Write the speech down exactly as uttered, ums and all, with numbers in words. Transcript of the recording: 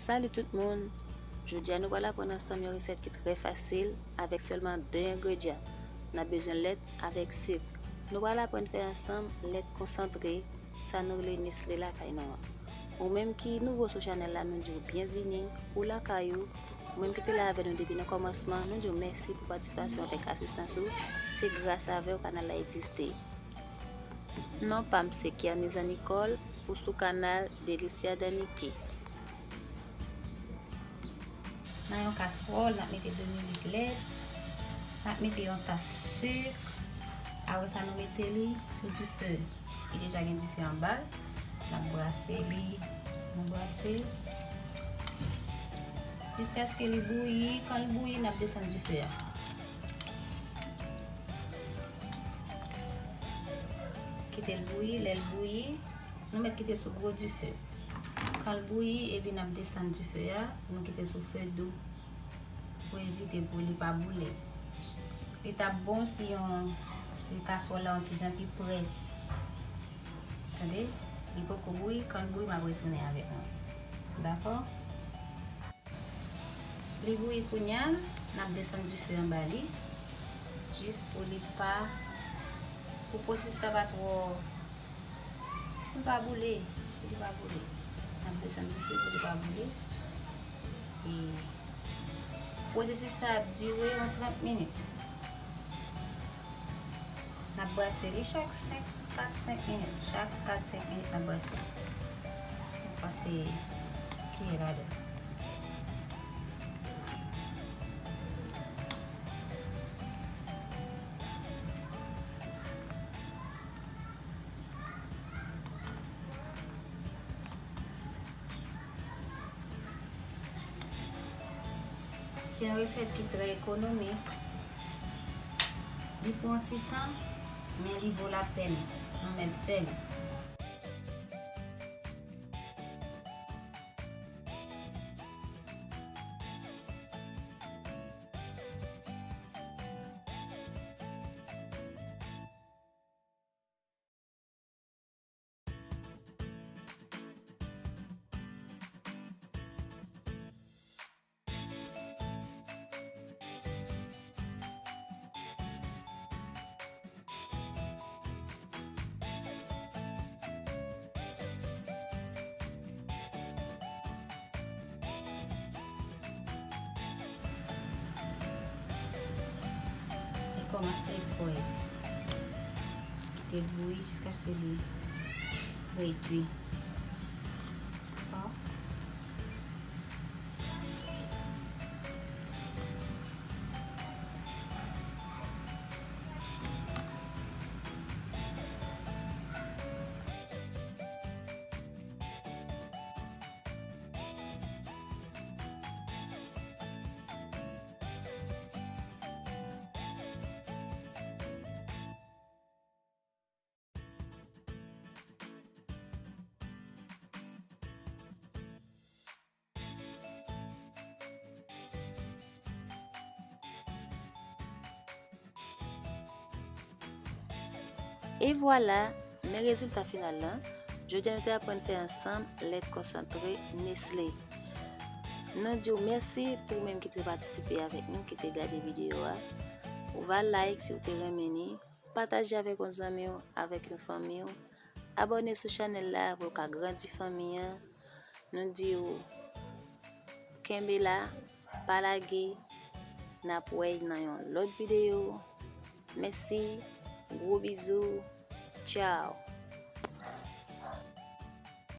Salut tout moun! Jodi a nou pral aprann ansanm yon resèt ki trè fasil avèk sèlman de engredyan. N ap bezwen lèt avèk sik. Nou pral aprann fè ansanm lèt konsantre, sa nou rele Nestlé lakay nou an. Ou menm ki nouvo sou chanèl la, nou di w byenvini, ou lakay ou. Ou menm ki te la avè nou depi nan kòmansman, nou di w mèsi pou patisipasyon avèk asistans ou. Se gras avè w kanal la egziste. Non pa m se Kianisa Nicole, ou sou kanal Delicia Danike. Nan yon kaswòl, n ap mete de milit lèt, n ap mete yon tas sik, apre sa nou mete li sou dife. Li deja gen dife anba l, n ap brase li, nou brase l, jiskaske li bouyi. Kan l bouyi, n ap desann dife a. Kite l bouyi, lè l bouyi, nou mèt kite sou gwo dife. Kan l bouyi, epi n ap desann dife a, nou kite sou fe dou pou evite pou li pa boule. Li t ap bon si yon, si kaswòl la yon ti jan pi près. Tande? Li poko bouyi, kan l bouyi, m ap retounen avèk nou. Dakò? Li bouyi kounya, n ap desann dife anba li, jis pou li pa, pou pwosesis la pa twò, pou li pa boule, pou li pa boule. N ap desann dife pou li pa boule. E pwosesis sa ap dire yon trant minit. N ap brase li chak senk, kat, senk minit. Chak kat, senk minit, n ap brase li. N ap pase kiyè ladan. Se yon resèt ki trè ekonomik. Li pran ti tan, men li vo lapèn. Nou mèt fè li. Li kòmanse près. Kite l bouyi jiskaske li redui. Dakò? E vwala, men rezilta final lan. Jodi a nou te aprann fè ansanm lèt konsantre Nestlé. Nou di w mèsi pou ou menm ki te patisipe avèk nou, ki te gade videyo a. Ou va like si w te renmen li. Pataje avèk yon zanmi w, avèk yon fanmi w. Abòne sou chanèl la pou w ka grandi fanmi an. Nou di w kenbe la, pa lage. N ap wè nan yon lòt videyo. Mèsi, gwo bizou, tchaw.